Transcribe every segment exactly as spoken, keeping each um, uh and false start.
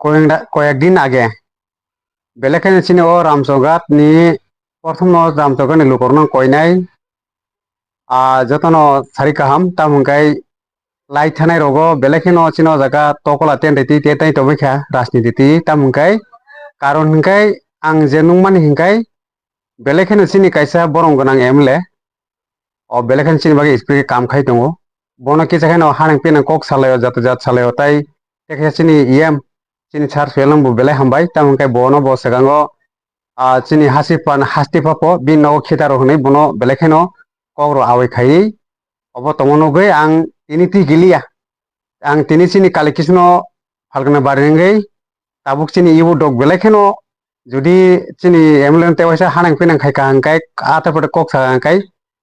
koyengda-, koyek din age. Belai kheno chini o Ramchorghat ni, prothom no Ramchorghat ni lukurok no koinai, ah, jotono sari kaham, tamo hwnkhai lai thanai rogo belai kheno chini o jaga tokola tentai twi tentai tongwi kha rajniti twi, tamo hwnkhai karon hwnkhai ang je nukmani hwnkhai belai kheno chini kaisa borom gwnang M L A, o belai kheno chini bagwi speed khe kam khai tongo. Bono kisa kheno hanang pinang kok salaio, jat jat salaio, tai tei kaisa chini E M, chini sir Soyal no bo belai hambai, tamo hwnkhai bono bo swkango, ah, chini hasti pan, hasti papo, bini nogo khitaro hwnwi bono belai kheno kok rok awai khaiwi. Obo tongma nugwi ang tini twi giliya. Ang tini chini Kali Krishna Phalguna bari wngwi tabuk chini ibu dok belai kheno jodi chini M L A no tewaisa hanang pinang khai ka hwnkhai, ah, tei pore kok sa hwnkhai,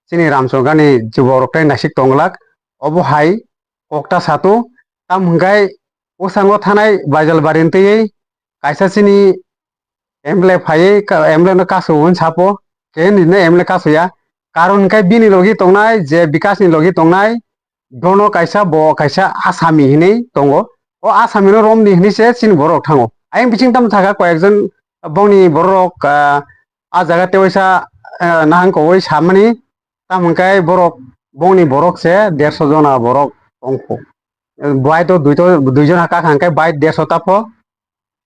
chini Ramchorghat ni juborok tei naisik tonglak. Obo hai kokta satu, tam hwnkhai bwskango thanai Baijalbari ni twiwi kaisa chini M L A phaiwi ka-, M L A no kasu hwn sapo, khe nini M L A kasuya. Karon hwnkhai bini logi tongnai, je Bikas ni logi tongnai, bono kaisa, bo kaisa Asami hinwi tongo. O Asami no romni hinwi se chini borok thango. Ayang bising tamo thaka koyekjon bongni borok, ah, a jaga tewaisa, ah, nahang kowoi samani, tamo hwnkhai borok, bongni borok se derso jona borok tongkho. Bai to dui to, dui jona kaka hwnkhai bai derso tapho.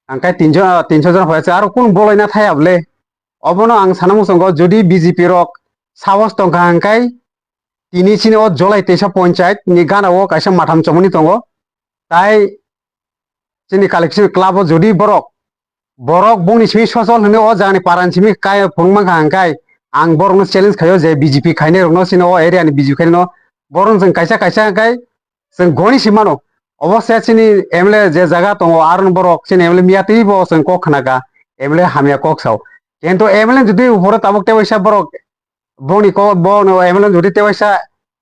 Hwnkhai tinjo-, tinso jona phai se aro kunu bolai na thaya bole. Obono ang sana muchungo, jodi B J P rok sahos tongkha hwnkhai tini chini o Jolai Teisa Ponchayat ni gana o kaisa matham chomoni tongo. Tai chini Kali Krishna club o jodi borok, borok bongni simi sosol hwnwi o jagani parani simi kaya phunuk mankha hwnkhai ang borokno challenge khaio je B J P khainai rokno chini o area ni B J P khainai no borok chwng kaisa kaisa hwnkhai chwng goni si mano. Obo se chini M L A je jaga tongo, aro borok chini M L A miya twi bo chwng kok khna kha, M L A hamya kok sao. Kintu M L A jodi uphoro tabuk tewaisa borok boni kok, bono M L A jodi tewaisa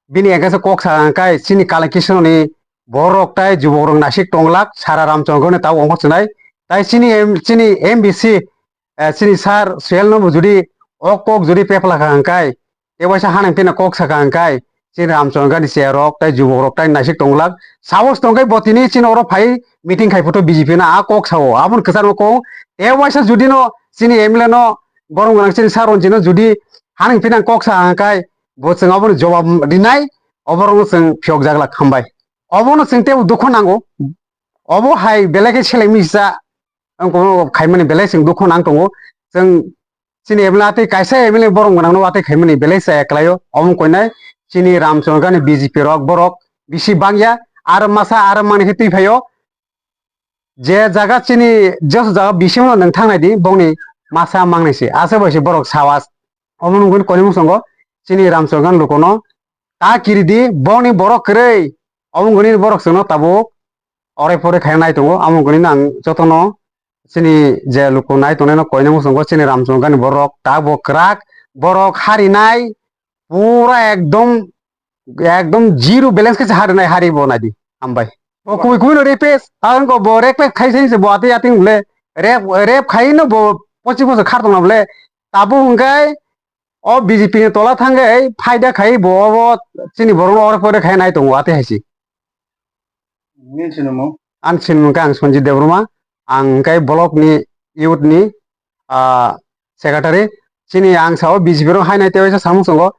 bini engkhe kok sa hwnkhai chini Kali Krishna ni borok tai jubok rok naisik tonglak sara Ramchondro ni tabuk ongkhor chwnai. Tai chini M-, chini M B C, eh, chini sir Soyal no bo jodi o kok jodi pepla kha hwnkhai, tewaisa hanang pina kok saka hwnkhai, chini Ramchondro ni chair rok tai jubok rok tai naisik tonglak. Sahos tongkhai bo tini chini oro phai meeting khai photo B J P na a kok sao. Aboni kwchar no kok tewaisa jodi no chini M L A no borom gwnang chini sir Ranjit no jodi hanang pina kok sa hwnkhai bo chwng aboni jobab rinai, oborok no chwng phiyok jaglak hambai. Obono chwng tei dukhu nango. Obo hai belai khe seleng misa ang kono khaimani belai chwng dukhu nang tongo. Chwng chini M L A tei kaisa M L A borom gwnang no watwi khaimani belai chaya kwlaio. Omo koinai chini Ramchondro ni B J P rok borok bisi bangya, aro masa aro mani khe twi phaio. Je jaga chini jesu jaga bisingno nwng thangnai di, bongni masa mangnai se. Asa bai se borok sawas. Omo nungkhe koni muchungo chini Ramchondro lukono ta kiri di, bongni borok kwrwi. Omo nungkhe borok chwngno tabuk orai porai khaina nai tongo. Amo nungkhe ang jotono chini je luku nai tongnai no koina muchungo chini Ramchondro ni borok tabuk kwrak, borok harinai pura ekdom, ekdom zero balance khe se harinai hari bo nai di. Hambai. O kubui kubui no replace, ang ko bo replace khai se bo ati ati le rep, rep khai no bo pochi pochi khar tong le. Tabuk hwnkhai o B J P ni tola thangwi phaida khai bo, bo chini borok no ore pore khai nai tongo ate hai se. Nini sinimo? Ani sinimo khe ang Sanjit Debbarma, ang khe block ni youth ni, ah, secretary. Chini ang sao B J P rok hai nai tewaisa samung songo.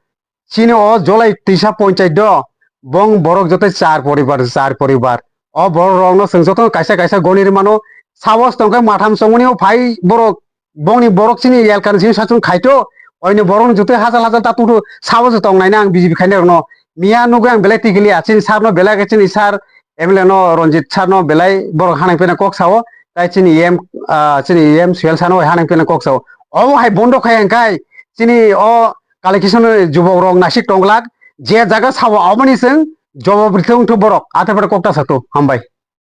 Chini o Jolai Tisa Ponchayat do, bong borok joto char poribar, char poribar. O borok rok no chwng joto kaisa kaisa goni rwmano. Sabo tongkhe matham chongmani o phai borok bongni borok chini elkani simi sachung khaito, oini borokni jotoi hachal hachal ta tungthu, sabo se tong naina ang B J P khainai rokno. Miya nugwi ang belai tikiliya, chini sir no belai khe chini sir M L A no Ranjit sir no belai borok hanang pena kok sao, tai chini E M, ah, chini E M Suel sir no hanang pena kok sao. Obo hai bondo khai ang khai, chini o Kali Krishna ni jubok rok naisik tonglak, je jaga sao aboni chwng jawab rithung thu borok, atha pata kok ta sato, hambai.